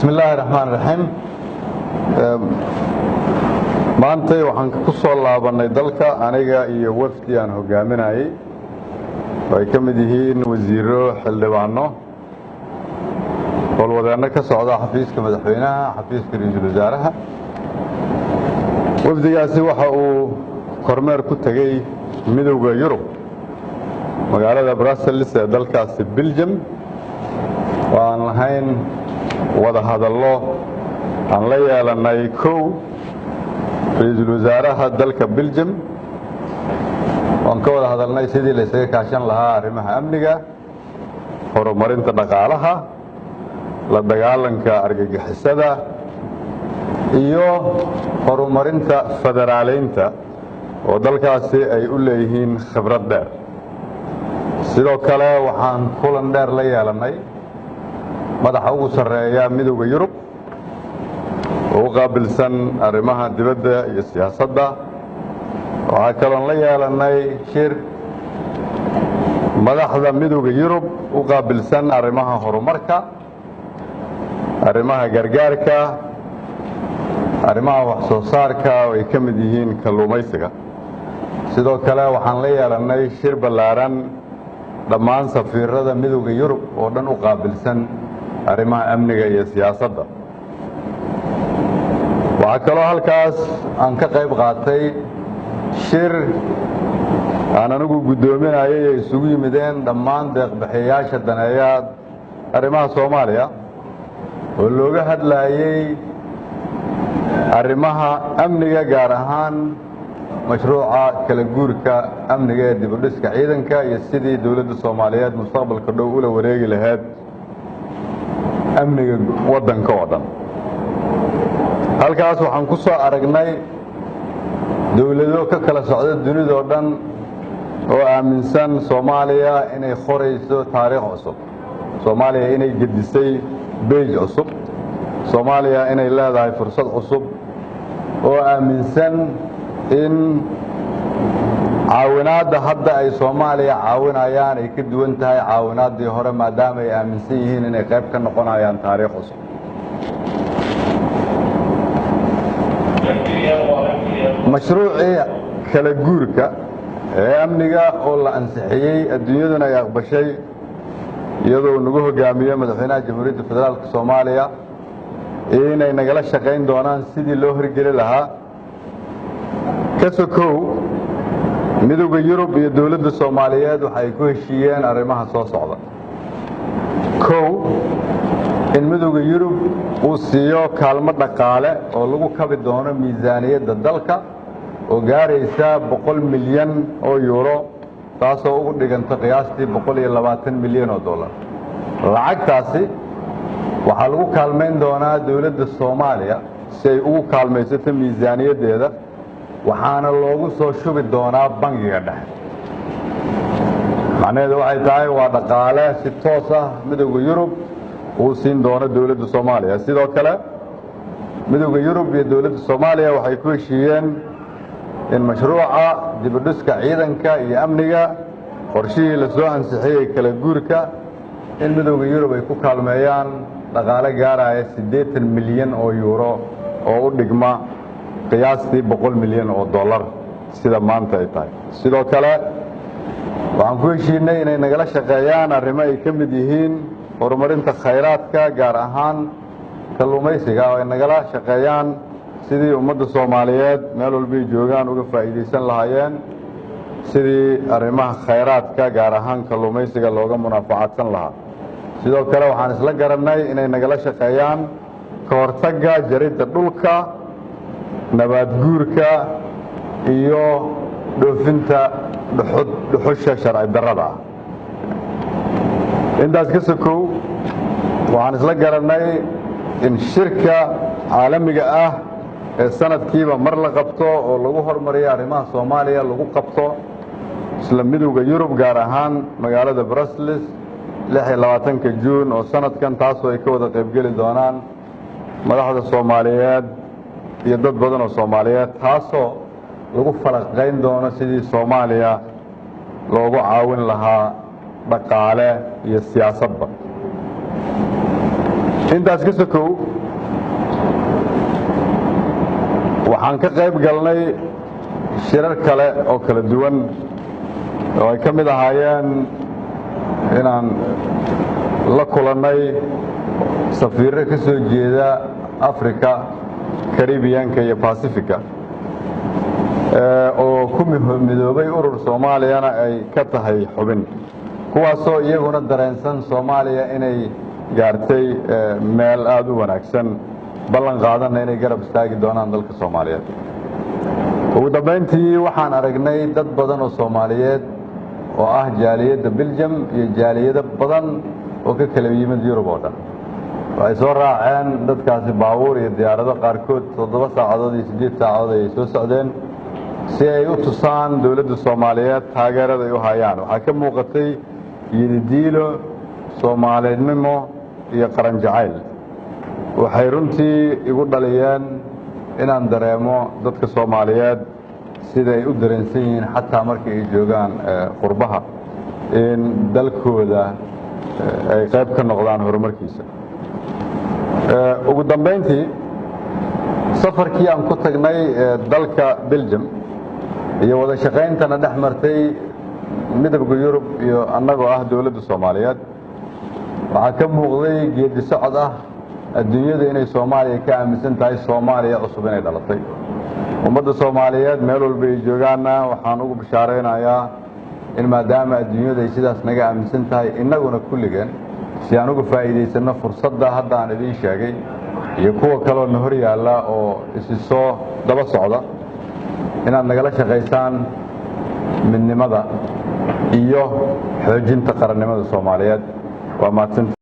Bismi illaahi raxmaan raxiim. Maantay waxaan ku soo laabannay dalka, aniga iyo wafdi aan hogaaminayey oo ay ka mid yihiin wasiiro, xildhibaano, howlwadeenno ka socda xafiiska madaxweynaha, xafiiska ra-iisul wasaaraha. Wafdigaasi waxa uu kormeer ku tegey Midowda Yurub, magaalada Brussels ee dalkaasi Belgium, oo aan lahayn wada hadallo aan la yeelannay kow ra-iisul wasaaraha dalka Belgium, oan ka wada hadalnay sidii la ysaga kaashan lahaa arrimaha amniga, horumarinta dhaqaalaha, la dagaalanka argagixisada iyo horumarinta federaaleynta oo dalkaasi ay u leeyihiin khibrad dheer. Sidoo kale waxaan kulan dheer la yeelannay madaxa ugu sarreeya Midowda Yurub oo u qaabilsan arrimaha dibadda iyo siyaasadda. Waxaa kaloon la yeelannay shir madaxda Midowda Yurub u qaabilsan arrimaha horumarka, arrimaha gargaarka, arrimaha wax soo saarka oo ay ka mid yihiin kalluumaysiga. Sidoo kale waxaan la yeelannay shir ballaaran dhammaan safiirada Midowda Yurub oo dhan u qaabilsan arrimaha amniga iyo siyaasadda. Waxaa kaloo halkaas aan ka qayb qaatay shir aan anigu guddoominayay ay isugu yimideen dhammaan deeqbixiyayaasha daneeya arrimaha Soomaaliya, oo looga hadlaayey arrimaha amniga, gaar ahaan mashruuca kala guurka amniga ee dibudhiska ciidanka iyo sidii dowladda Soomaaliyeed mustaqbalka dhow ula wareegi lahayd amniga waddanka oo dhan. Halkaas waxaan ku soo aragnay dowlado ka kala socda dunidoo dhan oo aaminsan Soomaaliya inay qorayso taariikh cusub, Soomaaliya inay gedisay page cusub, Soomaaliya inay leedahay fursad cusub, oo aaminsan in caawinaadda hadda ay Soomaaliya caawinayaan ay ka duwan tahay caawinaaddii hore, maadaama ay aaminsan yihiin inay qayb ka noqonayaan taariikh cusub. Mashruucii kala guurka ee amniga oo la ansixiyey, adduunyaduna ay aqbashay, iyadoo nagu hogaamiyo madaxweynaha Jamhuuriyadda Federaalka Soomaaliya, inay nagala shaqayn doonaan sidii loo horgeli lahaa. Ka sokow, Midowda Yurub iyo dowladda Soomaaliyeed waxay ku heshiiyeen arrimaha soo socda: Kow, in Midowda Yurub uu siiyo kaalmo dhaqaale oo lagu kabi doono miisaaniyadda dalka oo gaaraysa 100 milyan oo yuuro, taasoo ugu dhiganta qiyaastii 120 milyan oo dollar. Lacagtaasi waxaa lagu kaalmayn doonaa dowladda Soomaaliya si ay ugu kaalmaysato miisaaniyaddeeda, waxaana loogu soo shubi doonaa bangiga dhexe. Macnaheedu waxay tahay waa dhaqaale si toos ah Midowda Yurub uu siin doono dowladda Soomaaliya. Sidoo kale Midowda Yurub iyo dowladda Soomaaliya waxay ku heshiiyeen in mashruuca dibudhiska ciidanka iyo amniga, qorshihii la soo ansixiyey kala guurka, in Midowda Yurub ay ku kaalmeeyaan dhaqaale gaaraya 80 milyan oo yuuro oo u dhigma qiyaastii 100 milyan oo dollar sida maanta ay tahay. Sidoo kale waxaan ku heshiinay inay nagala shaqeeyaan arrimo ay ka mid yihiin horumarinta khayraadka, gaar ahaan kalluumaysiga, oo ay nagala shaqeeyaan sidii ummadda Soomaaliyeed meel walbay joogaan uga faa'iidaysan lahaayeen, sidii arrimaha khayraadka, gaar ahaan kalluumaysiga, looga munaafacadsan lahaa. Sidoo kale waxaan isla garannay inay nagala shaqeeyaan ka hortagga jaridda dhulka, nabaad guurka iyo dhoofinta dhuxusha sharci darrada ah. Intaas ka sokow, waxaan isla garannay in shirka caalamiga ah ee sanadkiiba mar la qabto oo lagu hormariyo arrimaha Soomaaliya lagu qabto isla Midowda Yurub, gaar ahaan magaalada Brussels, 26-ka Juun oo sanadkan, taasoo ay ka wada qaybgeli doonaan madaxda Soomaaliyeed iyo dad badan oo Soomaaliyeed, taasoo lagu falaqayn doono sidii Soomaaliya loogu caawin lahaa dhaqaale iyo siyaasadba. Intaas ka sokow, waxaan ka qayb galnay shirar kale oo kala duwan oo ay ka mid ahaayeen inaan la kulannay safiirro ka soo jeeda Africa, Karibiyanka iyo Basifika oo ku midoobay urur Soomaaliyana ay ka tahay xubin, kuwaasoo iyaguna dareensan Soomaaliya inay gaartay meel aada u wanaagsan, ballan qaadanna inay garab istaagi doonaan dalka Soomaaliyeed. Ugu dambayntii, waxaan aragnay dad badan oo Soomaaliyeed oo ah jaaliyadda Biljam iyo jaaliyado badan oo ka kala yimid Yurub oo dhan. Waxay soo raaceen dadkaasi baabuur iyo diyaarado, qaarkood 7 saacadood iyo 8 saacadood ayay soo socdeen si ay u tusaan dowladda Soomaaliyeed taageerada ay u hayaan. Waxaa ka muuqatay yididiilo Soomaalinimo iyo qaran jacayl. Waxay runtii igu dhaliyeen inaan dareemo dadka Soomaaliyeed siday u dareensan yihiin, xataa marka ay joogaan qurbaha, in dalkooda ay qayb ka noqdaan horumarkiisa. Ugu dambayntii, safarkii aan ku tagnay dalka Belgium iyo wada shaqayntana dhex martay Midowga Yurub iyo annagoo ah dowladda Soomaaliyeed, waxaa ka muuqday geedi socod ah adduunyada inay Soomaaliya ka aaminsan tahay Soomaaliya cusub inay dhalatay. Ummadda Soomaaliyeed meel walba ay joogaanna waxaan ugu bishaaraynayaa in maadaama adduunyada ay sidaas naga aaminsan tahay, innaguna kulligeen si aan uga faa'iidaysanno fursadda hadda aan idiin sheegay iyo kuwa kaloo na hor yaalla oo isi soo daba socda, inaad nagala shaqaysaan midnimada iyo xoojinta qarannimada Soomaaliyeed. Waa mahadsanta.